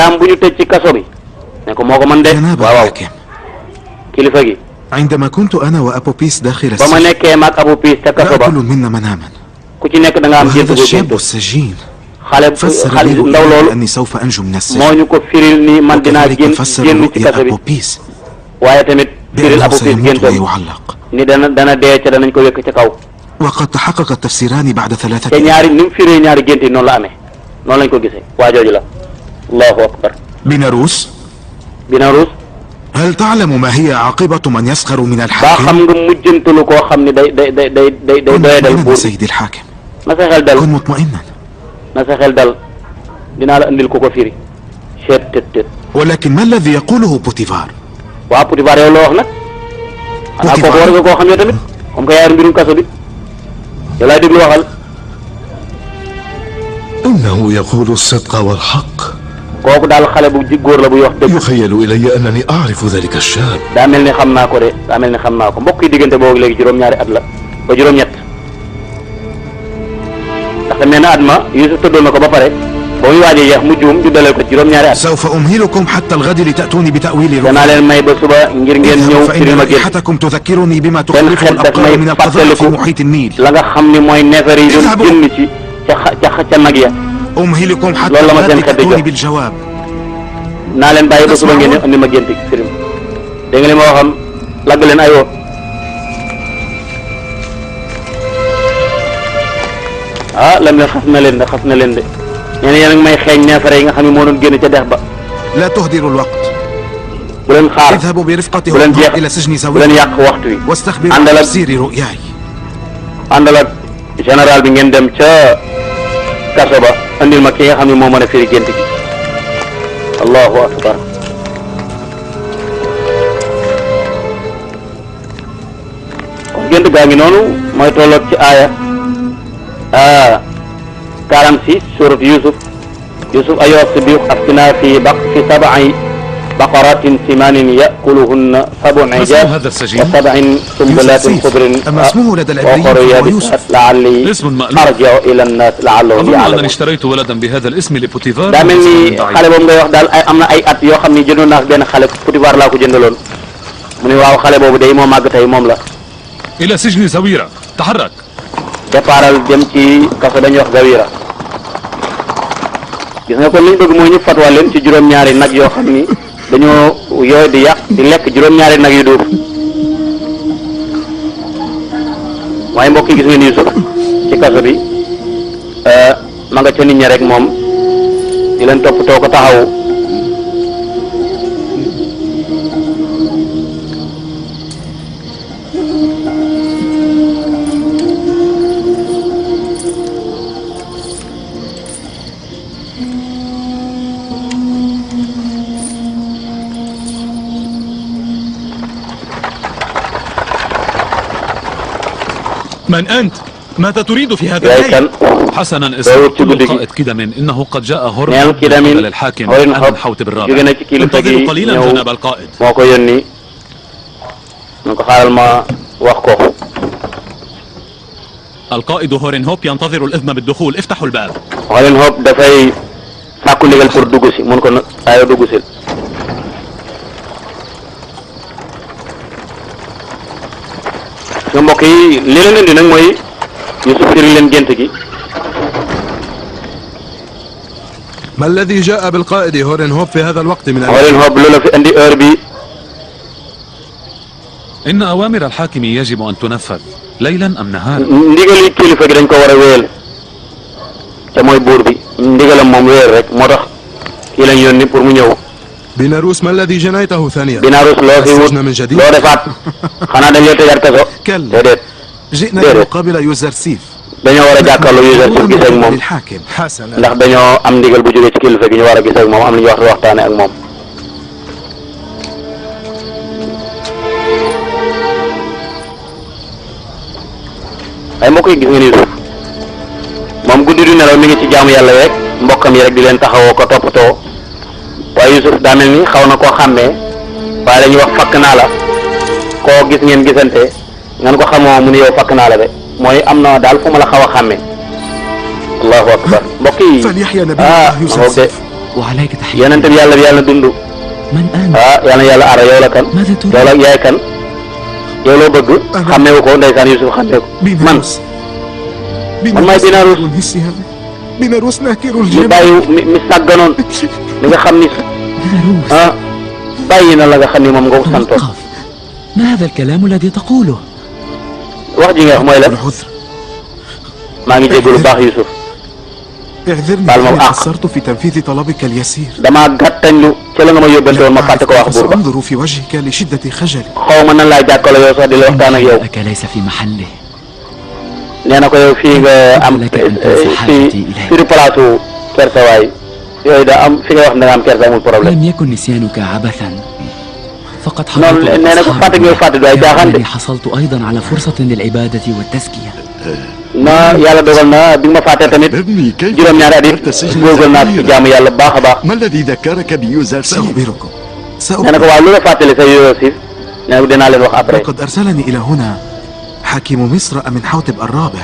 جناب الحاكم، عندما كنت أنا وأبوبيس داخل السجن لا كل منا مناما، وهذا الشاب السجين فسر لي رؤيا أني سوف أنجو من السجن، وكذلك فسر رؤيا أبوبيس بأنه سيموت ويعلق، وقد تحقق التفسيران بعد 3 أيام. بيناروس، هل تعلم ما هي عاقبة من يسخر من الحاكم؟ كن مطمئنا سيدي الحاكم، كن مطمئنا. ولكن ما الذي يقوله بوتيفار؟ إنه يقول الصدق والحق. kooku daal xale bu góor la buy wax dëgg. يخيل إلي أنني أعرف ذلك الشاب. daa mel ni xam naa ko de daa mel ni xam naa ko mbokk yi diggante boobu léegi juróom-ñaari at la ba juróom-ñett ndax mel na at ma Yuusuf tëddoon na ko ba pare ba muy waaj a yeex mu juum ju dalee ko juróom-ñaari at. سوف أمهلكم حتى الغد لتأتوني بتأويل رؤياي. danaa leen may ba suba ngir ngeen ñëw firi ma gént. رائحتكم تذكرني بما تخرج الأبقار من القذائف في محيط النيل. la nga xam ni mooy neefere yi doon génn ci ca nag ya. أمهلكم حتى الغد تأتوني بالجواب. naa leen bàyyi ba suba ngeen andi ma gént firi ma dégg nga li ma waxoon lagg leen ayoo. ah lam leen xas na leen de xas na leen de nee na yéen a ngi may xeeñ neefere yi nga xam ne moo doon génn ca dex ba. لا تهدروا الوقت. bu leen xaar اذهبوا برفقة bu leen jeex إلى سجن bu leen زويل yàq waxtu wi. واستخبروا àndal ak تفسير رؤياي. àndal ak général bi ngeen dem ca kaso ba andil ma ki nga xam ne moo mën a firi gént gi. allahu akbar. kon gént gaa ngi noonu mooy tolloog ci aaya 46 surat Yusuf ayyuha siddiq aftinaa fi sab'i baqaratin simanin ya'kuluhunna sab'un ijab wa sab'in sumbulatin khudrin wa yabisat la'alli arji'u ila an-nas la'allahum ya'lamun. اشتريت ولدا بهذا الاسم لبوتيفار. daa mel ni xale boobu ngay wax daal am na ay at yoo xam ni jëndoon naa benn xale Potifar laa ko jëndaloon mu ne waaw xale boobu day moo màgg tey moom la. إلى سجن زويرة تحرك. départal dem ci kaso dañuy wax Zawira. gis nga kon li ñu bëgg mooy ñu fatwa leen ci juróom-ñaari nag yoo xam ni dañoo yooy di yàq di lekk juróom-ñaari nag yu dóor waaye mbokk yi gis ngeen Yuusuf ci kaso bi ma nga ca nit ñi rek moom di leen toppatoo ko taxawu. من أنت؟ ماذا تريد في هذا الليل؟ حسنا اسم القائد كدم إنه قد جاء هرم قبل الحاكم عن حوتب الرابع. انتظروا قليلا جناب القائد. القائد هورين هوب ينتظر الإذن بالدخول. افتحوا الباب. هورين هوب دافاي ساكو ndigal pour dugg si mun ko ayo dugg si. mbokk yi li leen indi nag mooy Yuusuf firi leen gént gi. ما الذي جاء بالقائد هورين هوب في هذا الوقت من هورين هوب لولا في عندي heure bi. إن أوامر الحاكم يجب أن تنفذ ليلا أم نهارا. ndigali kilifa gi dañ ko war a wéyal te mooy buur bi ndigalam moom wéyal rek moo tax kii lañ yónni pour mu ñëw. بيلاروس ما الذي جنيته ثانيا؟ بيلاروس loo fi wut loo defaat xanaa dañ lay tëjaat kaso. déedéet جئنا لنقابل يوزرسيف. dañoo war a jàkkaarloo Yuusuf gis ak moom ndax dañoo am ndigal bu jógee ci kilifa gi ñu war a gis ak moom am lu ñuy waxtaane ak moom. ay mbokk yi gis ngeen Yuusuf moom guddi du nelaw mi ngi ci jaamu yàlla rek mbokkam yi rek di leen taxawoo ko toppatoo waaye Yuusuf daa mel ni xaw na koo xàmmee waaye dañuy wax fakk naa la koo gis ngeen gisante ngeen ko xamoo mu ne yow fakk naa la de mooy am na daal fu ma la xaw a xàmmee. allahu akbar mbokk yi yonent bi yàlla dund yal na yàlla aar yow la kan yow la yaay kan yow loo bëgg xàmmeewu ko ndeysaan Yuusuf xàmmee ko man maay بيلاروس ناكر mi bàyyi mi sàgganoon li nga xam ni bàyyi na la nga xam ni moom nga ko santoon. ما هذا الكلام الذي تقوله؟ wax ji nga wax mooy lan maa ngi jégalu baax Yuusuf. baal ma àq قصرت في تنفيذ طلبك اليسير. damaa gàttañlu ca la nga ma yóbbante woon ma fàtte ko wax buur ba. سأنظر في وجهك لشدة خجلي. xaw ma nan laa jàkkaarloo yow sax di la waxtaan ak yow. ليس في محله. nee na ko yow fii nga am fii place kersa waay yooyu daa am fi nga wax da nga am kersa amul problème. لم يكن نسيانك عبثا. فقد حصلت nee na ko fàtte nga fàtte du ay jaaxaan de. حصلت أيضا على فرصة للعبادة والتزكية. na yàlla dogal na bi ma fàttee tamit juróom-ñaari at it góorgóorlu naa ci jaamu yàlla baax a baax. nee na ko waaw lu la fàttali sa Yuusuf nee na dinaa leen wax après. لقد أرسلني إلى هنا حاكم مصر أمن حوتب الرابع.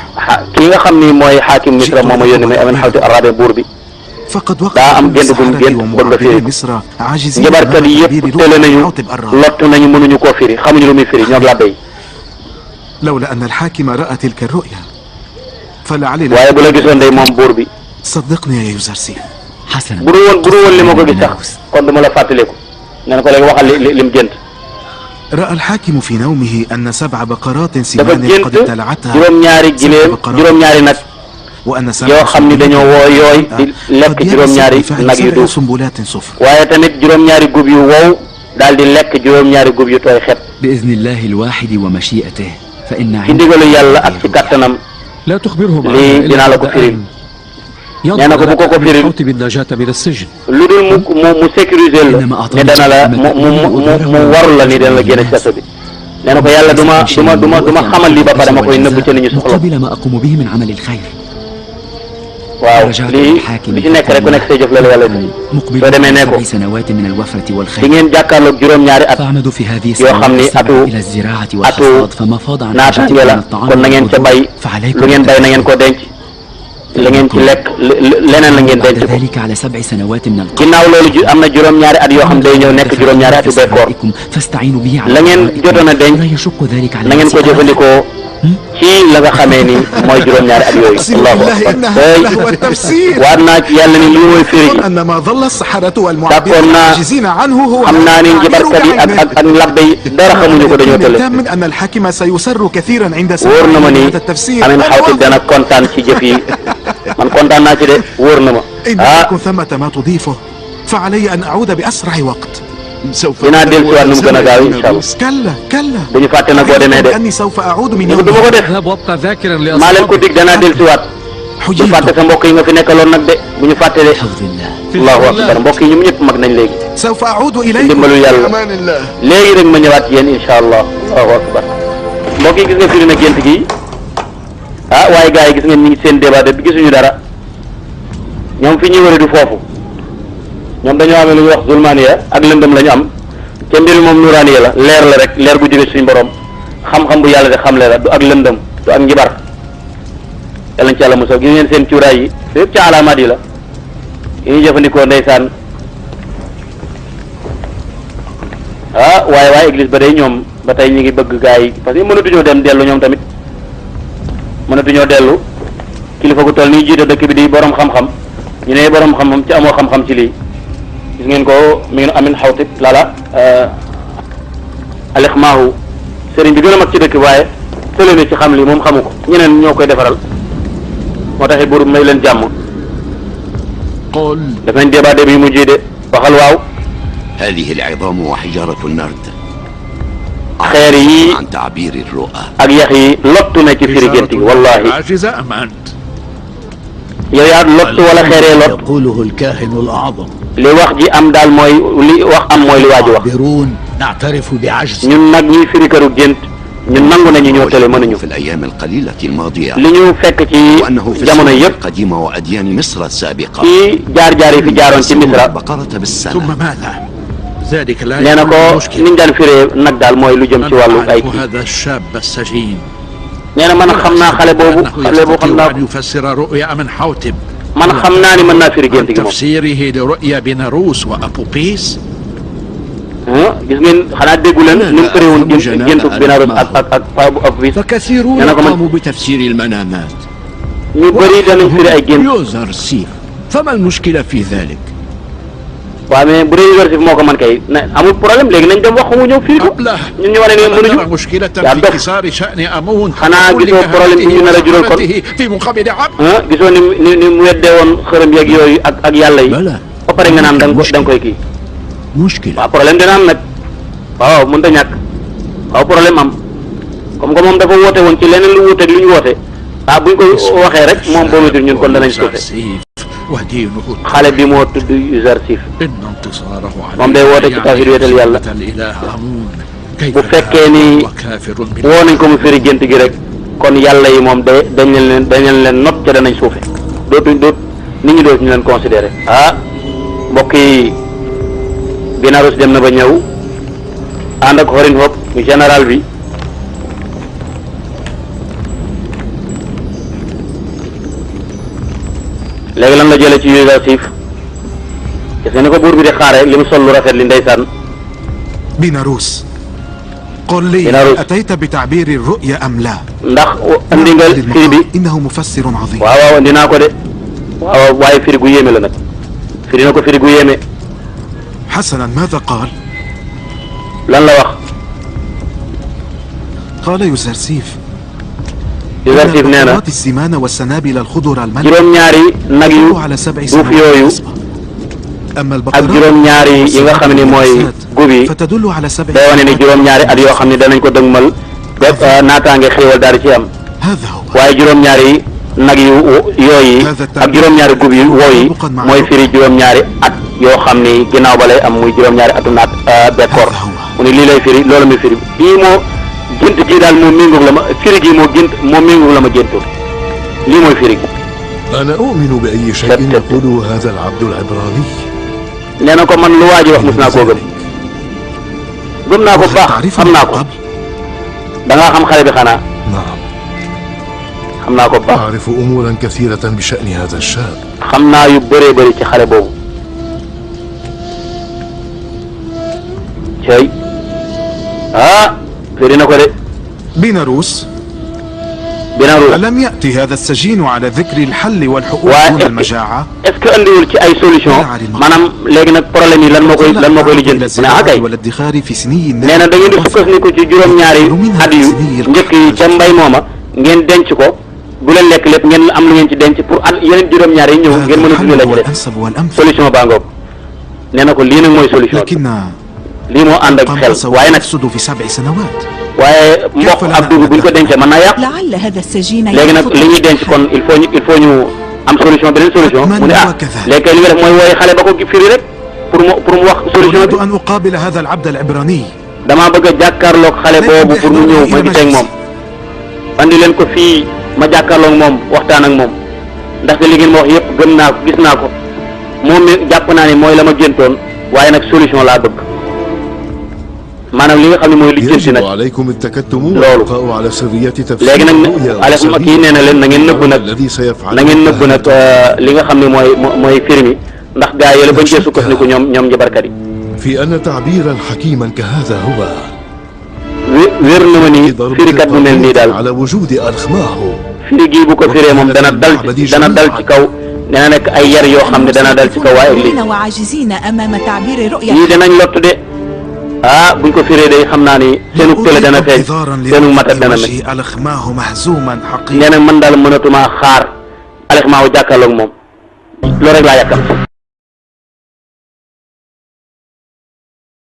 kii nga xam ni mooy xaakim Misra moom a yónni mooy Amin Xawtib Arrabi buur bi. daa am gént bu mu gént bëgg nga firi njabarkat yi yëpp tële nañu lott nañu mënuñu koo firi xamuñu lu muy firi ñoo labbe yi. لولا أن الحاكم رأى تلك الرؤيا فلعلنا. waaye bu la gisoon day moom buur bi. صدقني يا يوزرسيف. bu dul woon li ma ko gis sax kon du ma la fàttaliku. nee na ko léegi waxal li mu gént. رأى الحاكم في نومه أن 7 بقرات سمان قد ابتلعتها juróom-ñaari gileem juróom-ñaari nag yoo xam ni dañoo woo yooy di lekk juróom-ñaari nag yu duuf waaye tamit juróom-ñaari gub yu wow daal di lekk juróom-ñaari gub yu tooy xet. بإذن الله الواحد ومشيئته فإن ci ndigalu yàlla ak ci kattanam لا تخبرهم lii dinaa la ko firil. nee na ko bu ko firil lu dul mu sécuriser la ne dana la mu waru la ni dana la génne ci kaso bi. nee na ko yàlla du ma xamal lii ba pare ma koy nëbb ci li ñu soxla. waaw lii li ci nekk rek ku nekk say jëf la la yàlla def. soo demee ne ko di ngeen jàkkaarloog juróom-ñaari at yoo xam ni atu naataange la kon na ngeen ca bay lu ngeen bay na ngeen ko denc. la ngeen ci lekk leneen la ngeen denc ko ginnaaw loolu am na juróom-ñaari at yoo xam day ñëw nekk juróom-ñaari atu bekkoor la ngeen jotoon a denc na ngeen ko jëfandikoo ci la nga xamee ni mooy juróom-ñaari at yooyu. allahu akbar waat naa ci yàlla ni lii mooy firi ji d'accord naa xam naa ni njibarkat yi ak labbe yi dara xamuñu ko dañoo tële. wóor na ma ni Amin Xawtib dana kontaan ci jëf yi man kontaan naa ci de wóor na ma. dinaa dellusiwaat nu mu gën a gaaw incha allah bu ñu fàtte nag boo demee de du ma ko def maa leen ko dig danaa dellusiwaat bu fàtte sa mbokk yi nga fi nekkaloon nag de bu ñu fàtte de allahu akbar mbokk yi ñoom ñëpp mag nañ léegi ndimbalu yàlla léegi rek ma ñëwaat ci yéen incha allah allahu akbar mbokk yi gis nga firi na gént gi ah waaye gars yi gis ngeen ñu ngi seen débat bi gisuñu dara ñoom fi ñuy wëre du foofu. ñoom dañoo amee lu ñuy wax zulmaaniya ak lëndëm la ñu am ca mbir moom nuraaniya la leer la rek leer gu jóge suñu borom xam-xam bu yàlla de xamle la du ak lëndëm du ak njibar yàlla nañ ci yàlla mosoo gis ngeen seen cuuraay yi yëpp ci alaamaat yi la yi ñuy jëfandikoo ndeysaan ah waaye église ba day ñoom ba tey ñu ngi bëgg gars yi parce que mënatuñoo dem dellu ñoom tamit mënatuñoo dellu kilifa gu toll nii jiite dëkk bi di borom xam-xam ñu ne borom xam-xam ci amoo xam-xam ci lii gis ngeen ko mi ngi Amin Xawtib lala alixmaahu sëriñ bi gën a mag ci dëkk waaye tële na ci xam lii moom xamu ko ñeneen ñoo koy defaral moo taxit buur may leen jàmm. daf nañ débat bi mu ji de waxal waaw. هذه العظام وحجارة النرد xeer yi عن تعبير الرؤى ak yax yi lottu na ci firi gént gi wallahi yow yaa lottu wala xeeree lot يقوله الكاهن الأعظم li wax ji am daal mooy li wax am mooy li waa ji wax نعترف بعجز ñun nag ñuy firi këru gént ñun nangu nañu ñoo tële mënuñu في الأيام القليلة الماضية li ñu fekk ci jamono yëpp القديمة وأديان مصر السابقة ci jaar-jaar yi fi jaaroon ci Misra بقرة بالسنة ثم ماذا ذلك لا nee na ko ni ñu daan firee nag daal mooy lu jëm ci wàllu ay kii هذا الشاب السجين nee na man xam naa xale boobu xam naa أن يفسر رؤيا أمن حوتب man xam naa ni mën naa firi gént gi moom تفسيره لرؤيا بناروس وأبوبيس gis ngeen xanaa déggu leen ni mu firi woon géntu Binaarus ak Apis فكثيرون قاموا بتفسير المنامات ñu bëri danañ firi ay gént يوزرسيف فما المشكلة في ذلك waaw mais bu dee Yuusuf moo ko mën kay amul problème léegi nañ dem wax mu ñëw firi ko ñun ñu wane ne mënuñu yaa dof xanaa gisoo problème bi ñu nar a jural kon gisoo ni mu weddee woon xërëm yeeg yooyu ak yàlla yi ba pare nga naan da nga koy kii waaw problème dina am nag waaw mënut a ñàkk waaw problème am comme que moom dafa woote woon ci leneen lu wuuteeg lu ñu woote ah buñ ko waxee rek moom boo météo ñun kon danañ suufe xale bi moo tudd Yuusuf moom day woote ci tawhid wéetal yàlla bu fekkee ni woo nañ ko mu firi gént gi rek kon yàlla yi moom dañ leen not ca danañ suufe doot nit ñi dootuñu leen considéré. mbokk yi Binarus dem na ba ñëw ànd ak Horin Hop général bi léegi lan la jëlee ci Yuzarsif gis nga ni ko buur bi di xaare li mu sol lu rafet li ndeysaan. Binarus qul li atayta bi ta'bir ar-ru'ya am la ndax andi nga firi bi innahu mufassirun azim. waaw andi naa ko de waaw waaye firi gu yéeme la nag firi na ko firi gu yéeme. حسنا ماذا قال؟ lan la wax. قال يوزرسيف nee na السمان والسنابل الخضر الملك juróom-ñaari nag yu duuf yooyu ak juróom-ñaari yi nga xam ne mooy gub yi day wane ni juróom-ñaari at yoo xam ne danañ ko dëgmal ba naataange xéewal daal di ci am waaye juróom-ñaari nag yu yooyu ak juróom-ñaari gub yu wooyi mooy firi juróom-ñaari at yoo xam ni ginnaaw ba lay am muy juróom-ñaari atu naat bekkoor mu ne lii lay firi loolu muy firi bii moo gént gi daal moo méngoog la ma firi gi moo méngoog la ma géntoon lii mooy firi gi. أنا أؤمن بأي شيء يقوله هذا العبد العبراني. nee na ko man lu waa ji wax mos naa koo gëm naa ko baax xam naa ko da ngaa xam xale bi xanaa. نعم. xam naa ko baax. أعرف أمورا كثيرة بشأن هذا الشاب. xam naa yu bëree bëri ci xale boobu. cey firi na ko de. Binarus ألم يأتي هذا السجين على ذكر الحل والحقوق دون المجاعة؟ est-ce que andiwul ci ay solution maanaam léegi nag problème yi lan moo koy lijjanti ne akay nee na da ngeen di sukkandiku ci juróom-ñaari at yu njëkk yi ca mbay mooma ngeen denc ko bu leen lekk lépp ngeen am lu ngeen ci denc pour at yeneen juróom-ñaari yi ñëw ngeen mën a dundee la ci def solution baa ngoog nee na ko lii nag mooy solution lii moo ànd ak xel waaye nag waaye mboq ak dugub buñ ko dencee mën naa yàq léegi nag li ñuy denc kon il faut ñu am solution beneen solution mu ne léegi kay li nga def mooy wooye xale ba ko firi rek pour mu wax solution bi damaa bëgg a jàkkaarloog xale boobu pour mu ñëw ma gisee ak moom andi leen ko fii ma jàkkaarloog moom waxtaan ak moom ndaxte li ngeen ma wax yëpp gëm naa ko gis naa ko moom mi jàpp naa ne mooy la ma géntoon waaye nag solution laa bëgg maanaam li nga xam ne mooy lijjanti nag loolu léegi nag Alex ma kii nee na leen na ngeen nëbb nag li nga xam ne mooy firi mi ndax gaa yi la bañ cee sukkandiku ñoom njabarkat yi. في أن تعبيرا حكيما كهذا هو. wér na ma ni firikat bu mel nii daal على وجود أرخماه. firi gii bu ko firee moom dana dal ci kaw dana nekk ay yar yoo xam ne dana dal ci kaw waaye lii ñii danañ lott de. buñ ko firee day xam naa ni seenu tële dana feeñ seenu matat dana mel nee na man daal mënatuma xaar Alex Maaw jàkkaarloog moom loolu rek laa yàkkam